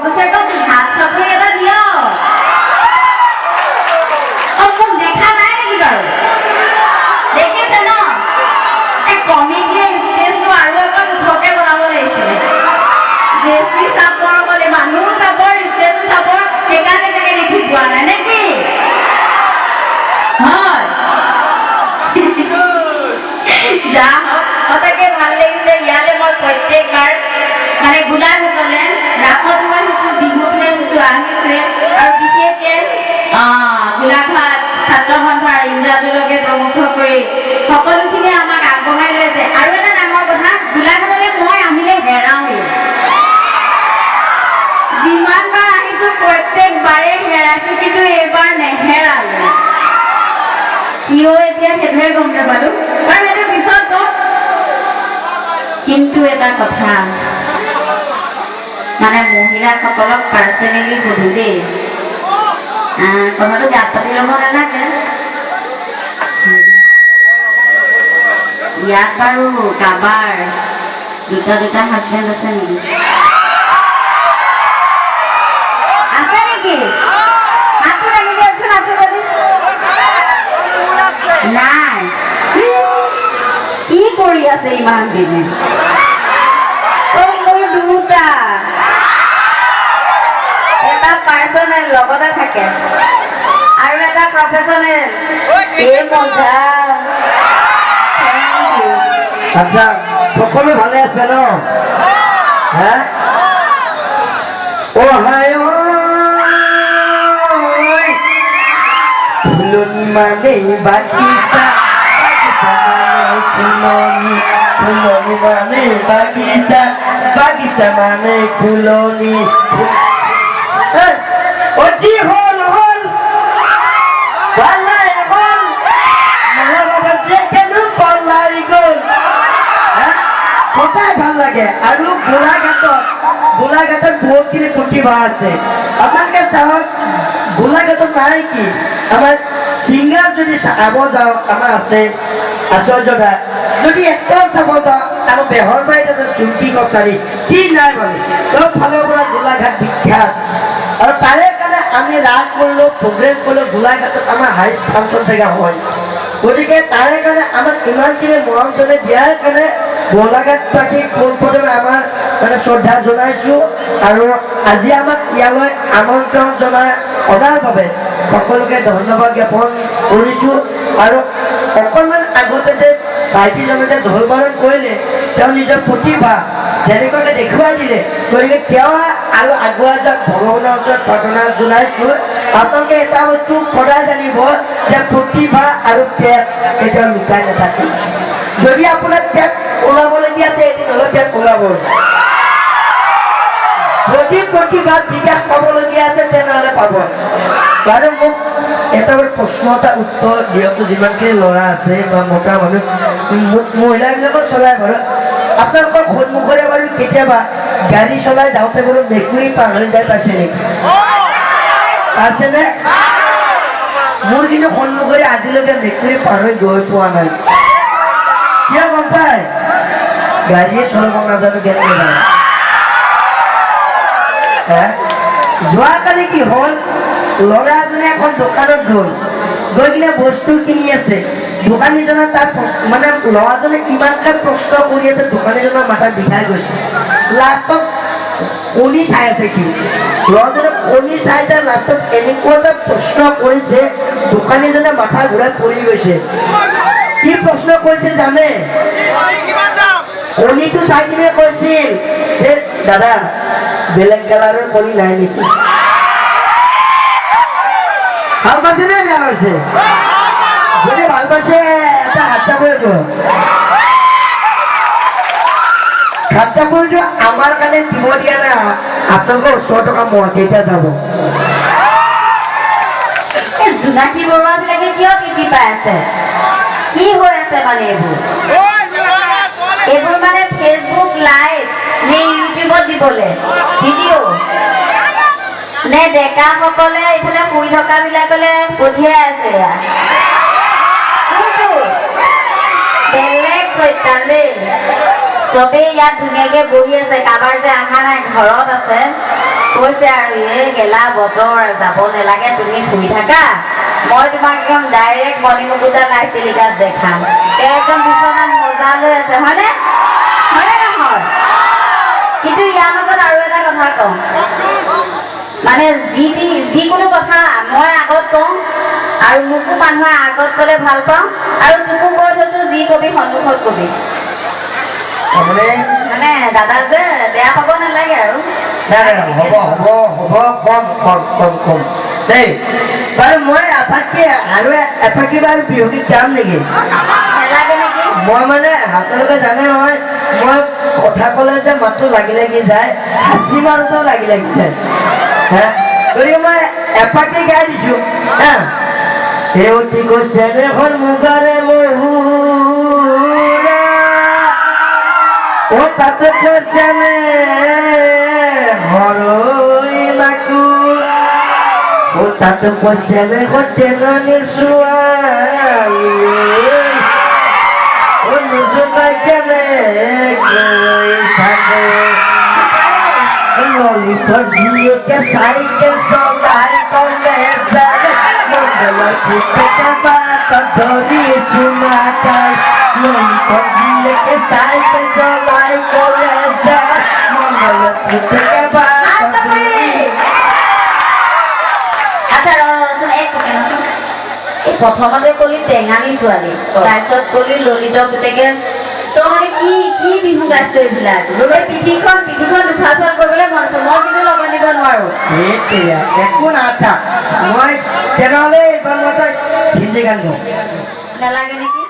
কমচে কম হাত চাপৰি এটা দিয়ক। অ, মোক দেখা নাই নেকি বাৰু? দেখিছে ন? এই কমিটিয়ে ষ্টেজটো আৰু অকণ ওখকে বনাব লাগিছিলে। বেছি চাপৰ হ'লে, মানুহ চাপৰ, ষ্টেজো চাপৰ, সেইকাৰণে চাগে দেখি পোৱা নাই নেকি? হয়, যা হওক, সঁচাকে ভাল লাগিছে। ইয়ালে মই প্ৰত্যেকবাৰ মানে গোলাঘাটলে ৰাসতো আহিছো, বিহুতো আহিছো, আহিছোৱে। আৰু বিশেষকে গোলাঘাট ছাত্ৰ সন্থাৰ ইমদাদুলকে প্ৰমুখ কৰি সকলোখিনিয়ে আমাক আগবঢ়াই লৈ আছে। আৰু এটা ডাঙৰ কথা, গোলাঘাটলৈ মই আহিলে হেৰাওঁৱেই। যিমানবাৰ আহিছো প্ৰত্যেকবাৰে হেৰাইছো, কিন্তু এইবাৰ নেহেৰালো। কিয় এতিয়া সেইটোহে গম নাপালো বাৰু, সেইটো পিছত কম। কিন্তু এটা কথা, মানে মহিলাসকলক পাৰ্চনেলি সুধো দেই, কথাটো গাত পাতি ল'ব নালাগে। ইয়াত বাৰু কাৰোবাৰ দুটা দুটা হাজবেণ্ড আছে নেকি? আছে নেকি? হাতটো দাঙি দিয়কচোন আছে যদি। নাই? কি কৰি আছে ইমান দিনে? অ, মোৰ দুটা, এটা পাৰ্চনেল লগতে থাকে আৰু এটা প্ৰফেচনেল। এই মজা, thank U. আচ্ছা, সকলো ভালে আছে ন? হা, অ হাই, ঐ, ফুলনি মানে বাগিচা, বাগিচা মানে ফুলনি, ফুলনি মানে বাগিচা, বাগিচা মানে ফুলনি। অ, যি হ'ল হ'ল, পলাই হ'ল, নহ'ব কেনো পলাই গ'ল। হা? সঁচাই ভাল লাগে। আৰু গোলাঘাটত বহুতখিনি প্ৰতিভা আছে। আপোনালোকে চাওক, গোলাঘাটত নাই কি? আমাৰ ছিংগাৰ যদি চাব যাওঁ, আমাৰ আছে আচৰ্যদা। যদি এক্টৰ চাব যাওঁ, আৰু বেহৰবাৰীত আছে চুমকি কছাৰী। কি নাই মানে, চব ফালৰ পৰা গোলাঘাট বিখ্যাত। আৰু তাৰে কাৰণে আমি ৰাস কৰিলেও, প্ৰগ্ৰেম কৰিলেও গোলাঘাটত আমাৰ হাইষ্ট ফাংচন চাগে হয়। গতিকে তাৰে কাৰণে আমাক ইমানখিনি মৰম চেনেহ দিয়াৰ কাৰণে গোলাঘাটবাসীক পোনপ্ৰথমে আমাৰ মানে শ্ৰদ্ধা জনাইছোঁ। আৰু আজি আমাক ইয়ালৈ আমন্ত্ৰণ জনাই অনাৰ বাবে সকলোকে ধন্যবাদ জ্ঞাপন কৰিছোঁ। আৰু অকণমান আগতে যে ভাইটিজনে যে ঢোল বাদন কৰিলে, তেওঁ নিজৰ প্ৰতিভা যেনেকুৱাকৈ দেখুৱাই দিলে, গতিকে তেওঁ আৰু আগুৱাই যাওক, ভগৱানৰ ওচৰত প্ৰাৰ্থনা জনাইছোঁ। আপোনালোকে এটা বস্তু সদায় জানিব যে প্ৰতিভা আৰু পেট কেতিয়াও লুকাই নাথাকে। যদি আপোনাৰ পেট ওলাবলগীয়া আছে, এদিন হ'লেও পেট ওলাব। যদি প্ৰতিভা বিকাশ পাবলগীয়া আছে, তেনেহ'লে পাব। বাৰু, মোক এটা বাৰু প্ৰশ্ন এটা উত্তৰ দিয়কচোন। যিমানখিনি ল'ৰা আছে বা মতা মানুহ, মহিলাবিলাকো চলাই বাৰু, আপোনালোকৰ সন্মুখৰে বাৰু কেতিয়াবা গাড়ী চলাই যাওঁতে বাৰু মেকুৰী পাৰ হৈ যাই পাইছে নেকি? পাইছেনে? মোৰ কিন্তু সন্মুখেৰে আজিলৈকে মেকুৰী পাৰ হৈ গৈ পোৱা নাই। কিয় গম পায়? গাড়ীয়ে চলাব নাজানো, কেনেকে যায়? হে? যোৱাকালি কি হ'ল, ল'ৰা এজনে এখন দোকানত গ'ল, গৈ কিনে বস্তু কিনি আছে। দোকানীজনে তাক মানে ল'ৰাজনে ইমানকে প্ৰশ্ন কৰি আছে, দোকানীজনৰ মাথা বিষাই গৈছে। লাষ্টত কণী চাই আছে সি। ল'ৰাজনে কণী চাই চাই লাষ্টত এনেকুৱা এটা প্ৰশ্ন কৰিছে, দোকানীজনে মাথা ঘূৰাই পৰি গৈছে। কি প্ৰশ্ন কৰিছিল জানে? কণীটো চাই কিনে কৈছিল যে, দাদা, বেলেগ কালাৰৰ কণী নাই নেকি? ভাল পাইছে নে বেয়া পাইছে? যদি ভাল পাইছে, এটা হাত চাপৰি দিয়ক। হাত চাপৰিটো আমাৰ কাৰণে দিব দিয়া নাই, আপোনালোকৰ ওচৰত থকা মহকেইটা যাব। এই জোনাকী বৰুৱা বিলাকে কিয় টিভি পাই আছে? কি হৈ আছে মানে এইবোৰ? এইবোৰ মানে ফেচবুক লাইভ নে ইউটিউবত দিবলে ভিডিঅ' নে ডেকাসকলে এইফালে শুই থকা বিলাকলে পঠিয়াই আছে? এয়া কোনটো বেলেগ চৈতান দেই। চবেই ইয়াত ধুনীয়াকে বহি আছে, কাৰোবাৰ যে অহা নাই, ঘৰত আছে। কৈছে আৰু এই গেলা বতৰ, যাব নালাগে, তুমি শুই থাকা, মই তোমাক একদম ডাইৰেক্ট মণিমুকুতা লাইভ টেলিকাষ্ট দেখাম। তেওঁ একদম বিচনাত মজা লৈ আছে, হয়নে? হয়নে নহয়? কিন্তু ইয়াৰ মাজত আৰু এটা কথা কওঁ, মানে যি যিকোনো কথা মই আগত কওঁ আৰু মোকো মানুহে আগত ক'লে ভাল পাওঁ, আৰু তোকো কৈ থৈছো, যি কবি সন্মুখত কবি। তাৰমানে মানে দাদা যে বেয়া পাব নালাগে আৰু। নাই নাই, হ'ব হ'ব হ'ব, কম কম কম কম দেই। বাৰু মই এফাকি আৰু এফাকি বাৰু বিহুগীত গাম নেকি? নালাগে নেকি? মই মানে আপোনালোকে জানে নহয়, মই কথা ক'লে যে মাতটো লাগি লাগি যায়, হাঁচি মাৰোতেও লাগি লাগি যায়। হে, গতিকে মই এপাকি গাই দিছো। হা, সেউতী কৈছে এখন মুগাৰে মহুৰা, অ তাতে কৈছে হৰৈ মাকু, অ তাতে কৈছে টেঙনিৰ ছোৱালী, অ নুজুকাই কেনেকৈ থাকে। ললিতৰ জীয়েকে চাইকেল চলাই কলে যায়, মণ্ডলৰ পুতেকে বাটত ধৰি চুমা খাই। ললিতৰ জীয়েকে চাইকেল চলাই কলে যায়, মণ্ডলৰ পুতেকে বাটত ধৰি। আচ্ছা, ৰচোন এক ছেকেণ্ড, ৰচোন। এই প্ৰথমতে কলি টেঙানী ছোৱালী, তাৰপিছত কলি ললিতৰ পুতেকে, তই মানে কি কি বিহু গাইছ এইবিলাক? এই পিঠিখন পিঠিখন দুফাল ফাল কৰিবলৈ মন আছে, মই কিন্তু লগত দিব নোৱাৰো। এতিয়া একো না। আচ্ছা, মই তেনেহ'লে এইবাৰ মই এটা হিন্দী গান গাওঁ। নালাগে নেকি?